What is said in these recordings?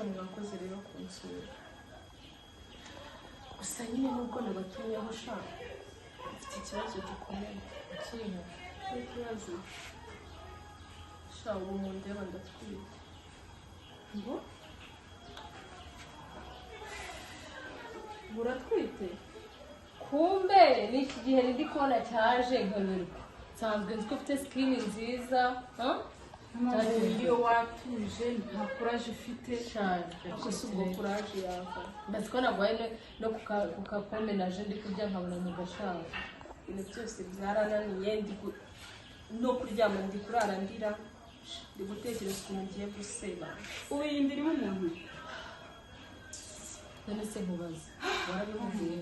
Mwakoze rero kunsura. Gusa nyine nubwo nabatumyeho sha, mfite ikibazo gikomeye. Ikihe? Ikibazo sha, ubu mundeba ndatwite. Ngo uratwite? Kumbe ni iki gihe ndi kubona cyaje nkaberwa. Nsanzwe nzi ko ufite skin nziza, ha? Iyo watuje nta courage ufite. Ako si ubwo courage yava? Mbazi ko nagwaye no ku kapome naje ndi kurya nkabona mu gashaje. Ibintu byose byarananiye, no kuryama ndi kurara ndira, ndi gutekereza ukuntu ngiye guseba. Ubu iyi nda irimo umuntu. None se nkubaze, warabimubwiye?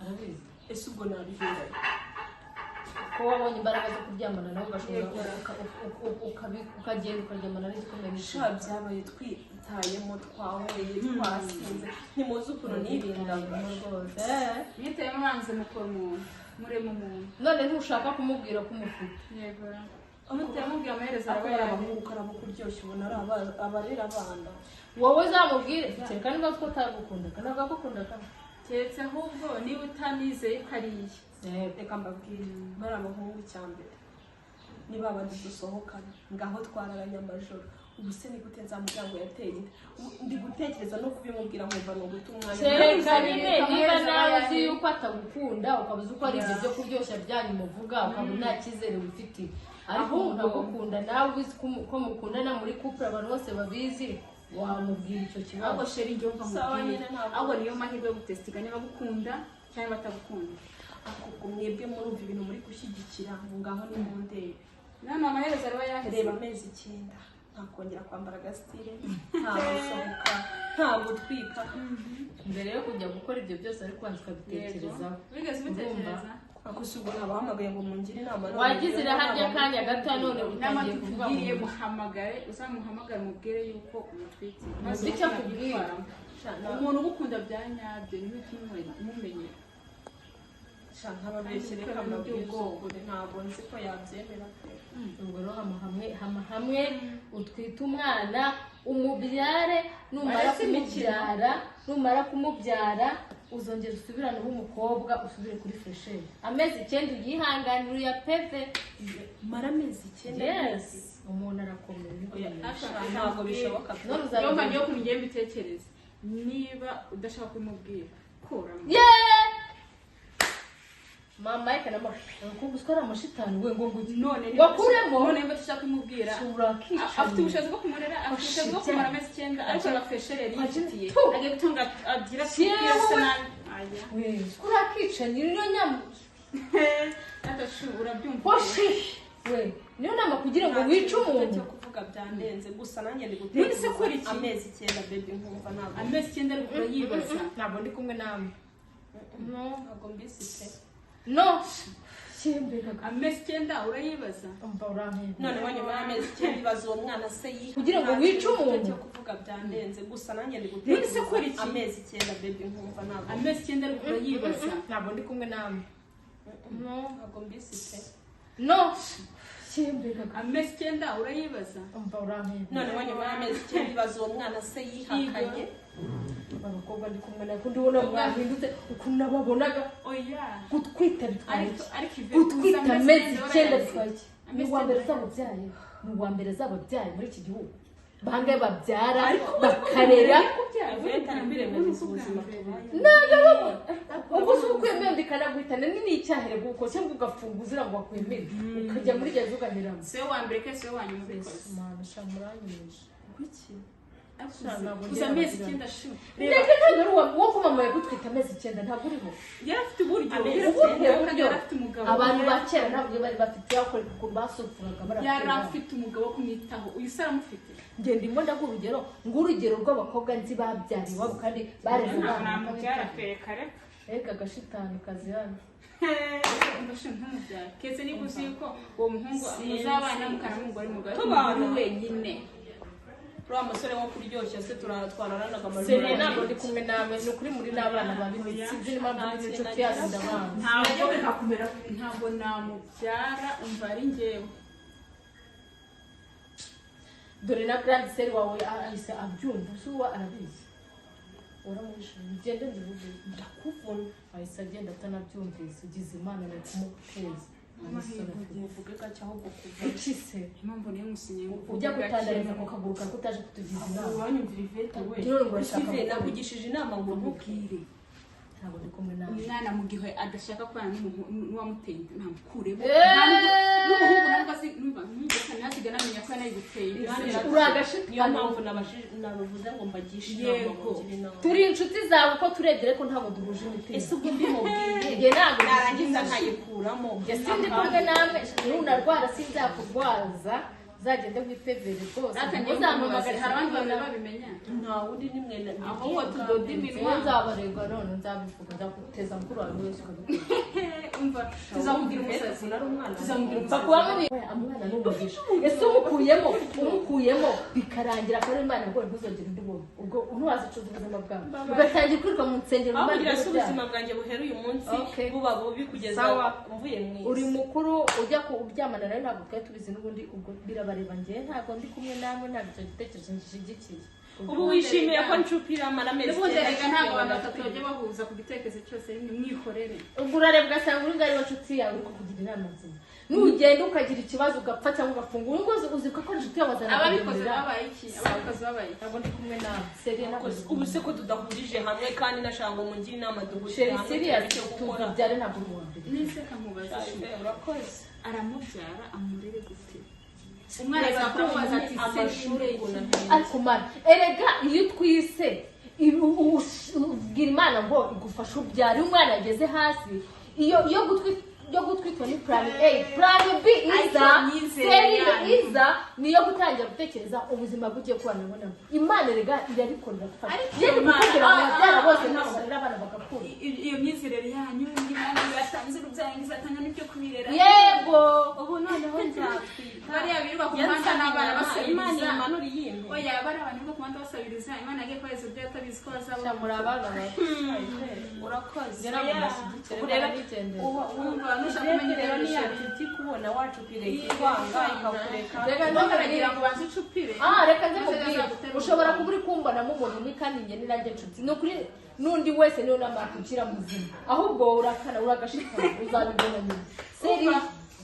Arabizi? Ese ubwo nabihera? Ko wabonye imbaraga zo kuryamana nawe, ugashobora ukagenda ukaryamana n'igikombe Sha, byabaye twitayemo, twanyweye, twasinze, ntimuzi ukuntu nirindaga. Rwose. Mwitayemo hanze, mukora umuntu, murema umuntu. None ntushaka kumubwira ko umufite? Yego, mutamubwira amaherezo Ariko araba bari yaje. abahungu karabo kuryoshya, ubona ari abarera abana. Wowe uzamubwire, kereka niba ko utagukundaga, ntabwo agukundaga. Keretse ahubwo niba utanizeye ko ari iye. Reka mbabwire, bari abahungu cya mbere ni ba bandi dusohokana, ngaho twararanye amajoro. Ubu se ni gute nzamubwira ngo yateye inda? Ubu ndi gutekereza no kubimubwira nkumva ni uguta umwanya. Kereka nyine niba nawe uzi yuko atagukunda, ukaba uzi ko ari ibyo byo kuryoshya byanyu muvuga, ukaba nta cyizere wifitiye. Ariko umuntu agukunda, nawe ubizi ko mukundana muri couple, abantu bose babizi, wamubwira icyo kibazo. Ahubwo chéri, njye mva Sawa. mubwire. Nyine ntabwo- Ahubwo niyo mahirwe yo gutesitinga niba agukunda cyangwa atagukunda. Ariko ubwo mwebwe murumva ibintu muri gushyigikira ngo ngaho nimundebe. None amaherezo araba yaheze. Reba, amezi 9 nta kongera kwambara agasitire, nta gusohoka, nta gutwika. Mbere yo kujya gukora ibyo byose ariko ubanza ukabitekerezaho. Wigeze ubitekereza? Ako si ubwo nabahamagaye ngo mungire inama none Wagize mugire iraha inama? ry'akanya gato, none Inama utangiye kuvuga tukugiriye, ngo muhamagare, uzamuhamagare umubwire yuko umutwite. Uzi icyo akubwira? Sha, Umuntu ugukunda bya nyabyo niwe utuma umumenyera. Sha, ntababeshye, reka mbabwize ukuri, ntabwo nzi ko yabyemera pe. Ubwo rero hama hamwe, hama hamwe utwite umwana, umubyare. Numara Baretse imikino. kumubyara, numara kumubyara uzongera usubirane umukobwa, usubire kuri fraîcheur. Amezi 9 uyihanganire, uyapeve. Mara amezi 9? Yes, umuntu arakomeye. Oya, sha, ntabwo bishoboka pe. None Niyo uzabigenda. mpamvu yo ukuntu ngiye mbitekereza, niba udashaka kubimubwira, kuramo. Yeee, mama yeka na mama ko ari amashitani we, ngo nguki? None niba Wakuremo? None niba udashaka kubimubwira, afite ubushobozi bwo kumurera, afite ubushobozi bwo kumara amezi 9, ariko na fraîcheur yari yifitiye Tu. agiye gutunga agira Yewe. asa nabi. Aya. We, urakicanyi niyo nyama. Atashu, urabyumva? Hoshi we, niyo nama kugira ngo wice umuntu. Cyo kuvuga byandenze, gusa nanjye ndi None se kora gutekereza iki? amezi 9 baby, nkumva ntabwo. Amezi 9 ariko urayibaza. Ntabwo ndi kumwe namwe, no. Ntabwo mbisi pe. No, cyembega. Amezi 9 urayibaza. Umva, urampemba. Noneho nyuma y'amezi 9 ibaza uwo mwana se yiha. Kugira ngo wice umuntu. Cyo kuvuga byandenze, gusa nanjye ndi None se kora gutekereza iki? amezi 9 baby, nkumva ntabwo. Amezi 9 ariko urayibaza. Ntabwo ndi kumwe namwe, no. Ntabwo mbisi pe. No, cyembega. Amezi 9 urayibaza. Umva, urampemba. Noneho nyuma y'amezi 9 ibaza uwo mwana se yihakanye. Abakobwa ndi kumwe nako ndibona mwahindutse ukuntu nababonaga. Oya. Gutwita bitwaye Ariko iki? ariko Yvette, Gutwita uzi amezi 9 urayazi. bitwaye iki? Ni Amezi uwa mbere 9. uzaba ubyaye, ni uwa mbere azaba abyaye muri iki gihugu. Bangahe babyara bakarera? Yvette ari kwirengagiza ubuzima tubayemo. Ntabwo ubwo si ukwemera bikanaguhitana, ni n'icyahere guko cyangwa ugafunga uzira ngo wakwemere, ukajya muri gereza ugaheramo. Si we wa mbere kandi si we wa nyuma ubikoze. Mana sha, muranyemeje. Kuki? Ntabwo Uzi ngira amezi abagirana. 9 shu. Reka, ntabwo ari uwo ko mama yagutwita amezi 9, ntabwo uriho. Yari afite uburyo. Amezi Yari afite uburyo umugabo, buryo. yari afite umugabo. Abantu ba kera ntabwo bari bafite bakora ukuntu basufuraga Yari barakura. afite umugabo wo kumwitaho, uyu se aramufite? Njye ndimo ndaguha urugero, ng'urugero rw'abakobwa nzi babyariye iwabo kandi bareze Ntabwo abana. namubyara pe, kare. Reka, agashitani kazi hano. Mbashe ntumubyara keretse niba uzi yuko uwo muhungu muzabana mukanamugore mugore Tubana. uri wenyine. Uriya musore wo kuryoshya se twararanaga amajoro? Seri, ntabwo ndi kumwe nawe, ni ukuri muri n'abana babi. Sinzi n'impamvu ndi inshuti yanyu, ndabanga. Ntabwo namubyara, umva, ari njyewe. Dore na grande sœur wawe ahise abyumva, uzi uwo arabizi, uramuhisha. Ngende mbivuge? Ndakuvuna. Ahise agenda atanabyumvise. Ugize Imana ni ukumuteza. Muvuge gake ahubwo kuva. Iki se? Impamvu niyo musinye. Ujya gutandariza ku kaguru kawe ko utaje kutugiza inama? Uranyumvira, Ivete we. Ngira ngo urashaka Ive, gukora. Nakugishije inama ngo Mubwire. Ntabwo ndi kumwe nawe. Umwana mu gihe adashaka kubana n'uwamuteye inda, ntamukuremo. Eh! N'umuhungu ntabwo azi, numva ntazigera anamenya ko yanayiguteye. Uri agashitani. Niyo mpamvu nabivuze ngo mbagishe inama. Yego. Mungire inama. Turi inshuti zawe uko turebye, ariko ntabwo duhuje imitima. Ese ubwo mbimubwiye, Njye ntabwo narangiza nkayikuramo? Njye sindi kumwe namwe. Nunarwara sinzakurwaza, uzagende wipevere rwose. Rata ngiye Uzampamagara. kumubaza, hari abandi bantu babimenya? Nta wundi, ni mwe. Ahubwo tudoda iminwa. Nzabarega none, nzabivuga, nzaguteza mukuru wawe wese ukabikora. Umva, tuzamubwira umusazi. Nari umwana. Tuzamubwira Pfa umusazi. kuba mubi. Umwana ni umugisha. Ese umukuyemo bikarangira akaba ari Imana ngo ntuzongere undi muntu, ubwo ntiwazicuza ubuzima bwawe, ugatangira kwirirwa mu nsengero Aho Imana kugira se ibyara. ubuzima bwanjye buhera uyu munsi Okay. buba bubi kugeza Sawa. mvuye mu Uri isi. mukuru, ujya uryamana nawe ntabwo twari tubizi n'ubundi. Ubwo birabareba, njyewe ntabwo ndi kumwe namwe, ntabwo icyo gitekerezo ngishyigikiye. Ubu wishimiye ko ncupira amara amezi N'ubundi 9? Erega ntabwo abantu batatu bajya bahuza ku gitekerezo cyose rimwe. Mwihorere. Ubwo urareba ugasanga uri ngaho inshuti yawe uri kukugira inama nzima, nugenda ukagira ikibazo ugapfa cyangwa ugafungura urugo, uzi ko akora inshuti yawe Ababikoze azanakugurira. babaye iki? Ababikoze babaye iki? Ntabwo ndi kumwe nawe, sérieux, ntabwo ndi Ubu kumwe. se ko tudahurije hamwe kandi nashaka ngo mungire inama duhurire Chéri, hamwe, serious, turebe icyo gukora. tubyare, ntabwo uri uwa mbere. Nese kamubaza, Urakoze. aramubyara amurere gute? Umwana azakura amubaza ati: "Se Amashuri ukuntu ahenze. Ariko mana, erega iyo utwise ubwira Imana ngo igufashe ubyare. Iyo umwana yageze hasi, iyo gutwitwa ni plan A, plan B iza Ariko myizere sérieux yanyu. iza niyo gutangira gutekereza ubuzima bugiye kubana nabona. Imana erega irabikora, iragufasha. Ariko Yewe, Imana- gukundira ah, ababyara ah, bose ah, ntabwo barera abana bagakura. Iyo myizerere yanyu, Imana yatanze urubyaro ngo izatanga n'ibyo kubirera. Yego. Ubu noneho nzatwita. Bariya birirwa ku muhanda n'abana Imana basabiriza. imanura iyindi. Oya, bariya abantu birirwa ku muhanda basabiriza, Imana yagiye kohereza ibyo atabizi ko bazabona. Muri abana bato. Urakoze. Njye ntabwo mbashyigikiye, Ubu rero reka nigendere. Wumva nushaka kumenya rero ni ya ibyo nshuti kubona wacu kwireka ikwanga ikakureka. Reka baragira ngo banze ucupire. Ah, reka nze Maze mubwire. azagutera Ushobora umugongo. kuba uri kumbonamo umuntu umwe, kandi njye ni nanjye nshuti, ni ukuri n'undi wese niyo nama yakugira muzima. Ahubwo wowe urakana, uragashikama, uzabibona nyuma. Sérieux,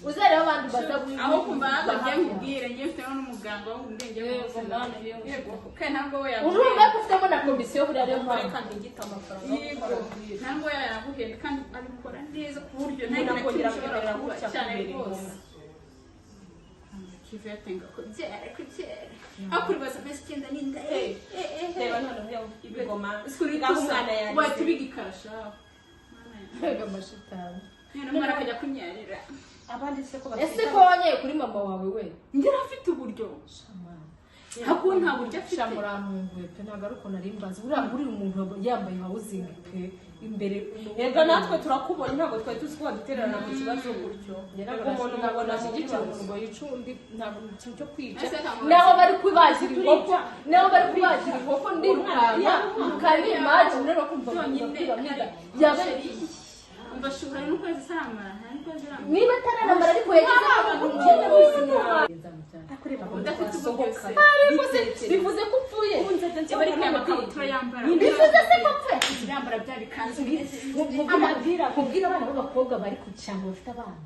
uzareba abandi baza Aho kumva ntabwo ngiye nkubwire, ngiye mfiteho n'umuganga wo nkubwire, ngiye Yego, Mana, yego. Yego, kandi ntabwo we yaguhenda. Urumva ko ufitemo na komisiyo, buriya ariyo mpamvu. Reka ntigite amafaranga yo Yego, gukora. ntabwo we yaguhenda, kandi abikora neza ku buryo nta Umuntu kintu na kimwe akongera ushobora akemera kuba gutya cyane kubera rwose. ingoma. Kivu yatenga kubyara kubyara akuribaza amezi 9 n'inda, eh eh eh. Reba noneho ibigoma. Sikuri Ngaho umwana yarize. wahita ubigikasha. Mbega amashitani! None umwana akajya kunyarira. Abandi se ko Ese ko wanyeye kuri mama wawe we? Ngira afite uburyo. Shamana. Ntabwo nta buryo afite. Sha, murantunguye pe, ntabwo ari ukuntu ari mbazi. Buriya buriya umuntu aba yambaye housing pe imbere. Yego, natwe turakubonye, ntabwo twari tuzi ko wadutererana mu kibazo gutyo. Njye ntabwo Umuntu mubona mu nashyigikira bibazo. umuntu ngo yice undi, ntabwo ikintu cyo kwica. Ese ntabwo Naho bari kubagira inkoko, naho bari kubagira inkoko, ndirukanka ukabimagine rero kumva Byonyine kwiba mwiza yaba. Umva, shobora n'ukwezi aramara, nta n'ukwezi aramara. Niba ataranamara ariko yagize. Udafite uburyo se? Bivuze ko upfuye. Aba ariko aya makabutura yambara. Bivuze se ko upfuye? Yambara bya bikanzu. Kubwira abana b'abakobwa bari ku cyangwa bafite abana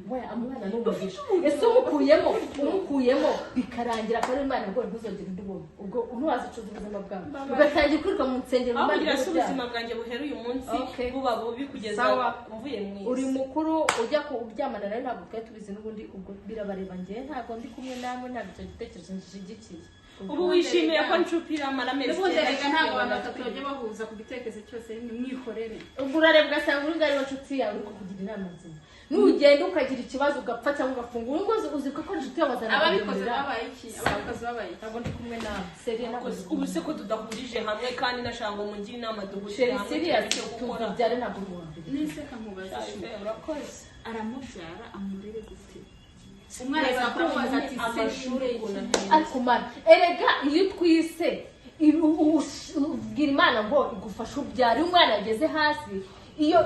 we, umwana ni umugisha. Ese umukuyemo bikarangira akaba ari Imana ngo ntuzongere undi muntu, ubwo ntiwazicuza ubuzima bwawe, ugatangira kwirirwa mu nsengero Aho Imana kugira se ibyara. ubuzima bwanjye buhera uyu munsi Okay. buba bubi kugeza Sawa. mvuye mu isi. Uri mukuru, ujya uryamana nawe ntabwo twari tubizi n'ubundi. Ubwo birabareba, njyewe ntabwo ndi kumwe namwe, ntabwo icyo gitekerezo ngishyigikiye. Ubu wishimiye ko ncupira amara amezi N'ubundi 9? Erega ntabwo abantu batatu bajya bahuza ku gitekerezo cyose rimwe. Mwihorere. Ubwo urareba ugasanga uri ngaho inshuti yawe uri kukugira inama nzima, nugenda ukagira ikibazo ugapfa cyangwa ugafungura urugo, uzi ko akora inshuti yawe Ababikoze azanakugurira. babaye iki? Ababikoze babaye iki? Ntabwo ndi kumwe nawe, sérieux, ntabwo ndi kumwe. Ubu se ko tudahurije hamwe kandi nashaka ngo mungire inama duhurire Chéri, hamwe, serious, turebe icyo gukora. tubyare, ntabwo uri uwa mbere. Nese kamubaza, Urakoze. aramubyara amurere gute? Umwana azakura amubaza ati: "Se Amashuri ukuntu ahenze. Ariko mana, erega iyo utwise ubwira Imana ngo igufashe ubyare. Iyo umwana yageze hasi, iyo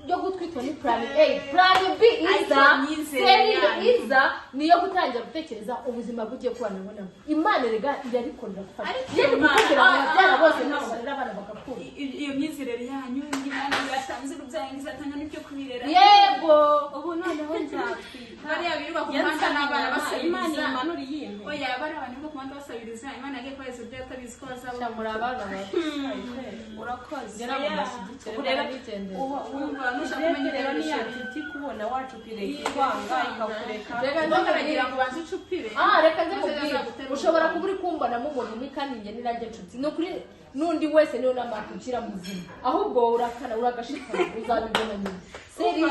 Byo gutwitwa ni plan A. Plan B iza, Ariko myizerere seri yanyu. iza niyo gutangira gutekereza ubuzima bugiye kubana nabona. Imana rega irabikorera gufasha. Ariko Iyo Imana- gukubwira ngo ababyara bose ah, ntabwo barera abana bagakura. Iyo myizerere yanyu, Imana yatanze urubyaro, izatanga n'ibyo kubirera. Yego. Ubu noneho nzatwita. Bariya birirwa ku muhanda n'abana Yansabye Imana basabiriza. imanura iyimpe. Oya, bariya abantu birirwa ku muhanda basabiriza, Imana yagiye kubahereza ibyo atabizi ko bazabona. Muri abana bato. Urakoze. Ngira ngo mbashyigikire, Ubu rero barabigendera. Wumva nushaka Ivete kumenya rero ni ya ibyo. nshuti kubona wacu ukireka ikwanga ikakureka. Reka Ubwo baragira ngo banze ucupire. Ah, reka nze Maze mubwire. azagutera Ushobora ubwoba. kuba uri kumbonamo umuntu umwe kandi njye ni nanjye nshuti. Ni ukuri n'undi wese niyo nama yakugira muzima. Ahubwo wowe urakana uragashikama, uzabibona nyuma. Seri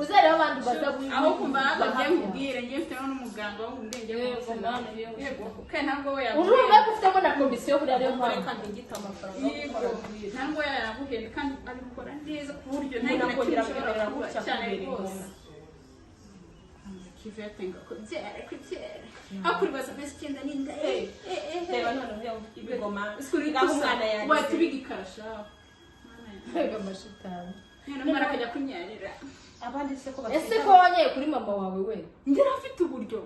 uzareba abandi baza Aho kumva ntabwo ngiye nkubwire, ngiye mfite n'umuganga wo nkubwire, ngiye Yego, kumusana. Mana, yego. Yego, kandi ntabwo we yaguhenda. Urumva ko ufitemo na komisiyo buriya, ariyo mpamvu. Reka ntigite amafaranga yo Yego, gukora bwira. ntabwo we yaguhenda kandi abikora neza ku buryo nta Umuntu kintu na kimwe akongera ushobora akemera kuba gutya cyane kubera rwose. ingoma. Kivete ngo kubyara kubyara hakuribaza amezi 9 n'inda. Reba noneho ibigoma Isuri ngaho umwana yarize. Wahita ubigikasha. Mbega amashitani. None umwana akajya kunyarira. Abandi se ko Ese ko wanyeye kuri mama wawe we? Ngera afite uburyo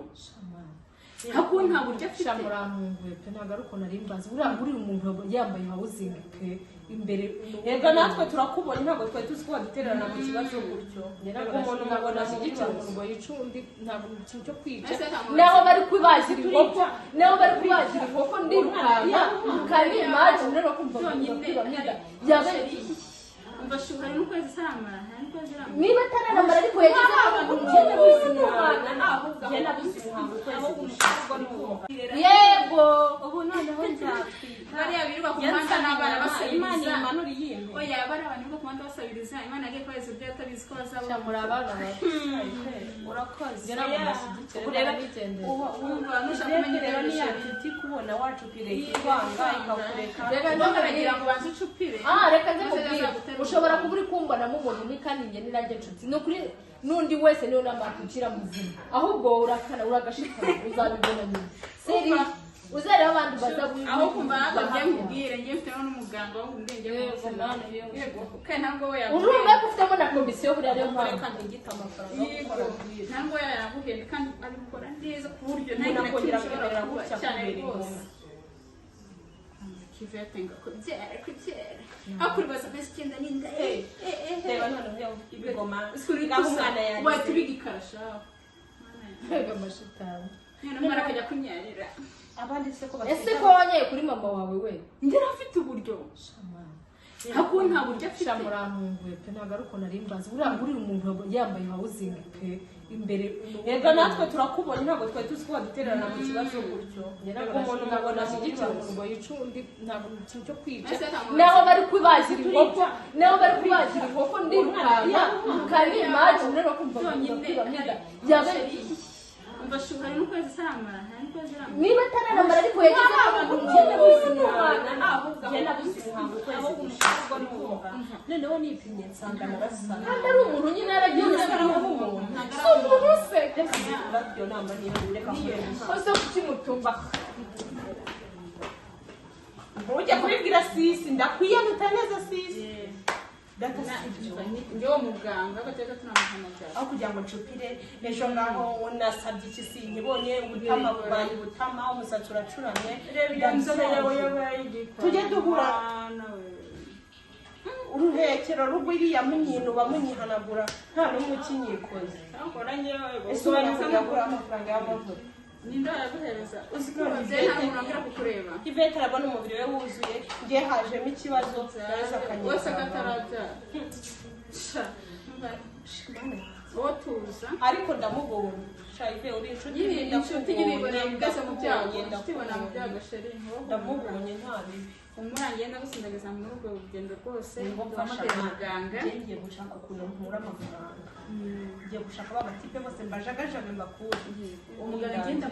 hakuwe, nta buryo afite. Sha, murantunguye pe, ntabwo ari uko nari mbazi. Buriya buriya umuntu aba yambaye housing pe imbere. Yego, natwe turakubonye, ntabwo twari tuzi ko wadutererana mu kibazo gutyo. Ngira Reka ngo umuntu mubona mu bashyigikira bibazo. umuntu ngo yice undi, ntabwo ikintu cyo kwica. Ese ntabwo Naho bari kubagira inkoko, naho bari kubagira inkoko ndirukanka kandi imagine rero kumva Byonyine kwiba mwiga yaba Umva shu, hari n'ukwezi aramara, hari n'ukwezi aramara. Niba ataranamara ariko yagize Njye nabuze imihango ukwezi gushize. Yego. Ubu noneho nzatwita. Bariya birirwa ku muhanda n'abana Yansabye Imana basabiriza. imanura iyimpe. Oya, bariya abantu birirwa ku muhanda basabiriza, Imana yagiye kubahereza ibyo atabizi ko bazabona. Muri abana bato. Urakoze. Ngira ngo mbashyigikire, Ubu rero barabigendera. Wumva nushaka Ivete kumenya rero ibyo ni ya nshuti kubona wacu ukireka ikwanga ikakureka. Reka Ubwo nze baragira mubwire. ngo banze ucupire. Ah, reka nze Maze mubwire. azagutera Ushobora ubwoba. kuba uri kumbonamo umuntu umwe kandi njye ni nanjye nshuti. Ni ukuri n'undi wese niyo nama yakugira muzima. Ahubwo wowe urakana uragashikama, uzabibona nyuma. Seri uzareba abandi baza Aho kumva ntabwo ngiye nkubwire, ngiye mfite n'umuganga wo nkubwire, ngiye Yego, kumusana. Mana, yego. Yego, kandi ntabwo we yaguhenda. Urumva ko ufitemo na komisiyo buriya, ariyo mpamvu. Reka ntigite amafaranga yo Yego, gukora bwira. ntabwo we yaguhenda kandi abikora neza ku buryo nta Umuntu kintu na kimwe akongera ushobora akemera kuba gutya cyane kubera rwose. ingoma. Kivete ngo kubyara kubyara hakuribaza amezi 9 n'inda. Reba noneho ibigoma Isuri ngaho umwana yarize. wahita ubigikasha. Mbega amashitani. None umwana akajya kunyarira. Abandi se ko Ese ko wanyeye kuri mama wawe we? Ngera afite uburyo hakuwe, nta buryo afite. Sha, murantunguye pe, ntabwo ari uko nari mbazi. Buriya buriya umuntu aba yambaye housing pe imbere. Yego, natwe turakubonye, ntabwo twari tuzi ko wadutererana mu kibazo gutyo. Ngira ngo Reka umuntu mubona mu bashyigikira bibazo. umuntu ngo yice undi, ntabwo ikintu cyo kwica. Ese ntabwo Naho bari kubagira inkoko, naho bari kubagira inkoko ndirukanka kandi imagine rero kumva Byonyine kwiba mwiga yaba Umva shu, hari n'ukwezi aramara, hari n'ukwezi aramara. Niba ataranamara ariko yagize Njye nabuze imihango ukwezi gushize. Noneho nipimye nsanga narasara. Kandi ari umuntu nyine yaragiye kuba umuntu, si umuntu se? Iyo nama niyo reka nkoreshe. Ose kuki mutumva? Ntujye kubibwira sisi, ndakwiyanuta neza sisi. Data, sibyo? Njyewe muganga agateka tunamuhamagara. Aho kugira ngo ncupire ejo ngaho nasabye iki sinkibonye, ubutama bubaye ubutama, umusatsi uracuramye. Reba iyo nzobe yawe yabaye igikwa. Tujye duhura. Mwana we. Uruhekero rugwiriya munyinuba munyihanagura, nta n'umwe ukinyikoze. Cyakora njyewe Ese ubona kuyagura amafaranga y'amavuta? Ninde wayaguhereza? Uzi ko ababyeyi nta muntu wongera kukureba. Ivete arabona umubiri we wuzuye, ngiye hajemo ikibazo naza Wese akanyikanga. akatarabyara. Sha, umva, wowe tuza. Ariko ndamubonye shayive, uri inshuti. Nyine inshuti nyine ibona ugeze mu byago. Ndakubonye. Inshuti ibona mu byago, sheri. Ndamubonye, nta bibi. Umurangiye ndagusindagiza muri ubwo rugendo rwose. Ngo mfasha. Duhamagare muganga. Njye ngiye gushaka ukuntu nkura amafaranga, ngiye gushaka ba batipe bose mbajagajaga mbakure. Umuganga ngenda.